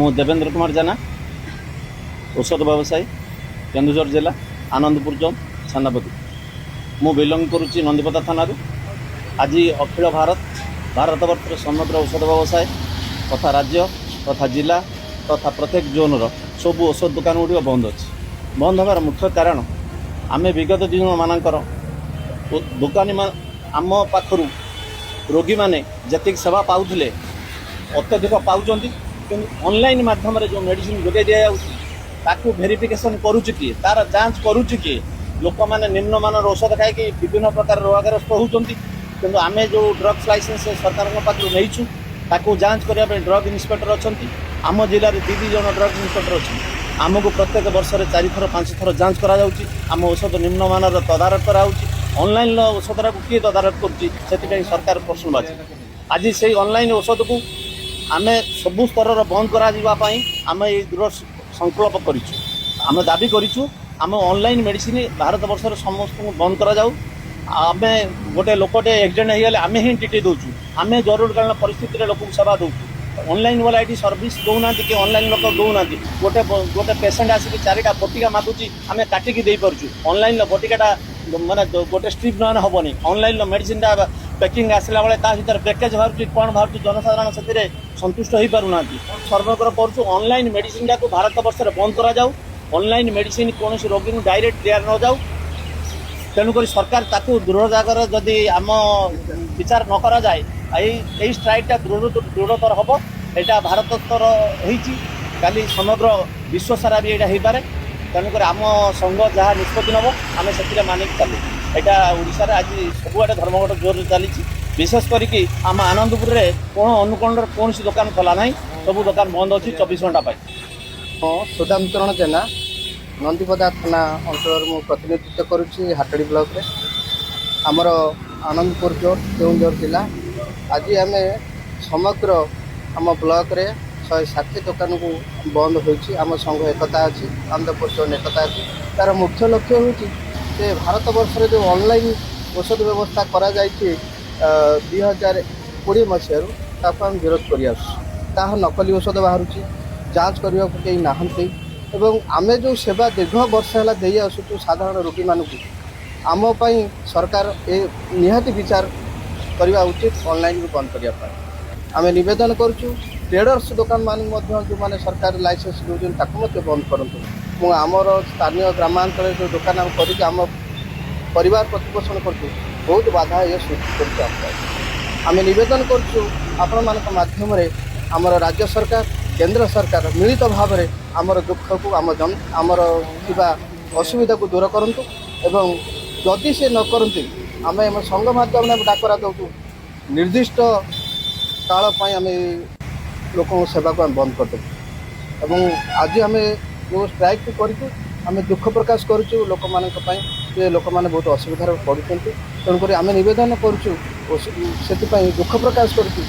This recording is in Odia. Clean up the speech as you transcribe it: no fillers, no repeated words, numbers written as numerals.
ମୁଁ ଦେବେନ୍ଦ୍ର କୁମାର ଜେନା, ଔଷଧ ବ୍ୟବସାୟୀ, କେନ୍ଦୁଝର ଜିଲ୍ଲା, ଆନନ୍ଦପୁର ଜୋନ୍, ଛେନାପତି। ମୁଁ ବିଲଙ୍ଗ କରୁଛି ନନ୍ଦୀପଦା ଥାନାରୁ। ଆଜି ଅଖିଳ ଭାରତ, ଭାରତବର୍ଷର ସମଗ୍ର ଔଷଧ ବ୍ୟବସାୟ ତଥା ରାଜ୍ୟ ତଥା ଜିଲ୍ଲା ତଥା ପ୍ରତ୍ୟେକ ଜୋନ୍ର ସବୁ ଔଷଧ ଦୋକାନ ଗୁଡ଼ିକ ବନ୍ଦ ଅଛି। ବନ୍ଦ ହେବାର ମୁଖ୍ୟ କାରଣ, ଆମେ ବିଗତ ଦିନମାନଙ୍କର ଦୋକାନୀ ଆମ ପାଖରୁ ରୋଗୀମାନେ ଯେତିକି ସେବା ପାଉଥିଲେ, ଅତ୍ୟଧିକ ପାଉଛନ୍ତି। କିନ୍ତୁ ଅନଲାଇନ୍ ମାଧ୍ୟମରେ ଯେଉଁ ମେଡ଼ିସିନ ଯୋଗାଇ ଦିଆଯାଉଛି, ତାକୁ ଭେରିଫିକେସନ୍ କରୁଛି କିଏ? ତାର ଯାଞ୍ଚ କରୁଛି କିଏ? ଲୋକମାନେ ନିମ୍ନମାନର ଔଷଧ ଖାଇକି ବିଭିନ୍ନ ପ୍ରକାର ରୋଗାଗ୍ରସ୍ତ ହେଉଛନ୍ତି। କିନ୍ତୁ ଆମେ ଯେଉଁ ଡ୍ରଗ୍ସ ଲାଇସେନ୍ସ ସରକାରଙ୍କ ପାଖରୁ ନେଇଛୁ, ତାକୁ ଯାଞ୍ଚ କରିବା ପାଇଁ ଡ୍ରଗ୍ ଇନ୍ସପେକ୍ଟର ଅଛନ୍ତି। ଆମ ଜିଲ୍ଲାରେ ଦୁଇ ଦୁଇ ଜଣ ଡ୍ରଗ୍ସ ଇନ୍ସପେକ୍ଟର ଅଛନ୍ତି। ଆମକୁ ପ୍ରତ୍ୟେକ ବର୍ଷରେ ଚାରିଥର, ପାଞ୍ଚ ଥର ଯାଞ୍ଚ କରାଯାଉଛି। ଆମ ଔଷଧ ନିମ୍ନମାନର ତଦାରଖ କରାଯାଉଛି। ଅନଲାଇନ୍ର ଔଷଧଟାକୁ କିଏ ତଦାରଖ କରୁଛି? ସେଥିପାଇଁ ସରକାର ପ୍ରଶ୍ନବାଚୀ। ଆଜି ସେଇ ଅନଲାଇନ୍ ଔଷଧକୁ ଆମେ ସବୁ ସ୍ତରର ବନ୍ଦ କରାଯିବା ପାଇଁ ଆମେ ଏଇ ଦୃଢ଼ ସଂକଳ୍ପ କରିଛୁ। ଆମେ ଦାବି କରିଛୁ, ଆମ ଅନଲାଇନ୍ ମେଡ଼ିସିନ ଭାରତବର୍ଷର ସମସ୍ତଙ୍କୁ ବନ୍ଦ କରାଯାଉ। ଆମେ ଗୋଟେ ଲୋକଟେ ଆକ୍ସିଡେଣ୍ଟ ହେଇଗଲେ ଆମେ ହିଁ ଟିଟି ଦେଉଛୁ। ଆମେ ଜରୁରୀକାଳୀନ ପରିସ୍ଥିତିରେ ଲୋକଙ୍କୁ ସେବା ଦେଉଛୁ। ଅନଲାଇନ୍ ବାଲା ଏଠି ସର୍ଭିସ୍ ଦେଉନାହାନ୍ତି କି ଅନଲାଇନ୍ ଲୋକ ଦେଉନାହାନ୍ତି। ଗୋଟେ ଗୋଟେ ପେସେଣ୍ଟ ଆସିକି ଚାରିଟା ବଟିକା ମାଗୁଛି, ଆମେ କାଟିକି ଦେଇପାରୁଛୁ। ଅନଲାଇନ୍ର ବଟିକାଟା ମାନେ ଗୋଟେ ଷ୍ଟ୍ରିପ୍ ନହେଲେ ହେବନି। ଅନଲାଇନ୍ର ମେଡ଼ିସିନଟା ପ୍ୟାକିଂ ଆସିଲା ବେଳେ ତା ଭିତରେ ପ୍ୟାକେଜ୍ ବାହାରୁଛି, କ'ଣ ବାହାରୁଛି, ଜନସାଧାରଣ ସେଥିରେ ସନ୍ତୁଷ୍ଟ ହେଇପାରୁନାହାନ୍ତି। ସର୍ବଗ୍ର କରୁଛୁ, ଅନଲାଇନ୍ ମେଡ଼ିସିନଟାକୁ ଭାରତ ବର୍ଷରେ ବନ୍ଦ କରାଯାଉ। ଅନଲାଇନ୍ ମେଡ଼ିସିନ କୌଣସି ରୋଗୀଙ୍କୁ ଡାଇରେକ୍ଟ ଦିଆ ନଯାଉ। ତେଣୁକରି ସରକାର ତାକୁ ଦୃଢ଼ ଜାଗାରେ ଯଦି ଆମ ବିଚାର ନ କରାଯାଏ, ଏଇ ଏଇ ଷ୍ଟ୍ରାଇକ୍ଟା ଦୃଢ଼ତର ହେବ। ଏଇଟା ଭାରତ ସ୍ତର ହେଇଛି, କାଲି ସମଗ୍ର ବିଶ୍ୱ ସାରା ବି ଏଇଟା ହେଇପାରେ। ତେଣୁକରି ଆମ ସଂଘ ଯାହା ନିଷ୍ପତ୍ତି ନେବ, ଆମେ ସେଥିରେ ମାନିକି ଚାଲୁ। ଏଇଟା ଓଡ଼ିଶାରେ ଆଜି ସବୁଆଡ଼େ ଧର୍ମଘଟ ଜୋରରେ ଚାଲିଛି। ବିଶେଷ କରିକି ଆମ ଆନନ୍ଦପୁରରେ କୋଣ ଅନୁକୋଣରେ କୌଣସି ଦୋକାନ ଖୋଲା ନାହିଁ, ସବୁ ଦୋକାନ ବନ୍ଦ ଅଛି 24 ଘଣ୍ଟା ପାଇଁ। ମୁଁ ସୁଦାମ ଚରଣ ଜେନା, ନନ୍ଦୀପଦା ଥାନା ଅଞ୍ଚଳରୁ ମୁଁ ପ୍ରତିନିଧିତ୍ୱ କରୁଛି ହାଟଡ଼ି ବ୍ଲକରେ। ଆମର ଆନନ୍ଦପୁର ଜୋନ୍, କେଉଁଝର ଜିଲ୍ଲା। ଆଜି ଆମେ ସମଗ୍ର ଆମ ବ୍ଲକରେ 160 ଦୋକାନକୁ ବନ୍ଦ ହୋଇଛି। ଆମ ସଂଘ ଏକତା ଅଛି, ଆନନ୍ଦପୁର ଜୋନ୍ ଏକତା ଅଛି। ତା'ର ମୁଖ୍ୟ ଲକ୍ଷ୍ୟ ହେଉଛି ଯେ ଭାରତ ବର୍ଷରେ ଯେଉଁ ଅନଲାଇନ୍ ଔଷଧ ବ୍ୟବସ୍ଥା କରାଯାଇଛି 2020 ମସିହାରୁ, ତାକୁ ଆମେ ବିରୋଧ କରିଆସୁଛୁ। ତାହା ନକଲି ଔଷଧ ବାହାରୁଛି, ଯାଞ୍ଚ କରିବାକୁ କେହି ନାହାନ୍ତି ଏବଂ ଆମେ ଯେଉଁ ସେବା ଦୀର୍ଘ ବର୍ଷ ହେଲା ଦେଇ ଆସୁଛୁ ସାଧାରଣ ରୋଗୀମାନଙ୍କୁ, ଆମ ପାଇଁ ସରକାର ଏ ନିହାତି ବିଚାର କରିବା ଉଚିତ ଅନଲାଇନ୍କୁ ବନ୍ଦ କରିବା ପାଇଁ। ଆମେ ନିବେଦନ କରୁଛୁ, ଟ୍ରେଡର୍ସ ଦୋକାନମାନଙ୍କୁ ମଧ୍ୟ ଯେଉଁମାନେ ସରକାର ଲାଇସେନ୍ସ ଦେଉଛନ୍ତି, ତାକୁ ମଧ୍ୟ ବନ୍ଦ କରନ୍ତୁ ଏବଂ ଆମର ସ୍ଥାନୀୟ ଗ୍ରାମାଞ୍ଚଳରେ ଯେଉଁ ଦୋକାନ ଆମେ କରିକି ଆମ ପରିବାର ପ୍ରତିପୋଷଣ କରୁଛୁ, ବହୁତ ବାଧା ଇଏ ସୃଷ୍ଟି କରୁଛୁ ଆମ ପାଇଁ। ଆମେ ନିବେଦନ କରୁଛୁ ଆପଣମାନଙ୍କ ମାଧ୍ୟମରେ, ଆମର ରାଜ୍ୟ ସରକାର, କେନ୍ଦ୍ର ସରକାର ମିଳିତ ଭାବରେ ଆମର ଦୁଃଖକୁ, ଆମର ଥିବା ଅସୁବିଧାକୁ ଦୂର କରନ୍ତୁ ଏବଂ ଯଦି ସେ ନ କରନ୍ତି, ଆମେ ଆମ ସଂଘ ମାଧ୍ୟମରେ ଆମେ ଡାକରା ଦେଉଛୁ, ନିର୍ଦ୍ଦିଷ୍ଟ କାଳ ପାଇଁ ଆମେ ଲୋକଙ୍କ ସେବାକୁ ଆମେ ବନ୍ଦ କରିଦେବୁ। ଏବଂ ଆଜି ଆମେ ଯେଉଁ ଷ୍ଟ୍ରାଇକ୍ଟି କରିଛୁ, ଆମେ ଦୁଃଖ ପ୍ରକାଶ କରୁଛୁ ଲୋକମାନଙ୍କ ପାଇଁ ଯେ ଲୋକମାନେ ବହୁତ ଅସୁବିଧାରେ ପଡ଼ୁଛନ୍ତି। ତେଣୁକରି ଆମେ ନିବେଦନ କରୁଛୁ ଓ ସେଥିପାଇଁ ଦୁଃଖ ପ୍ରକାଶ କରୁଛୁ।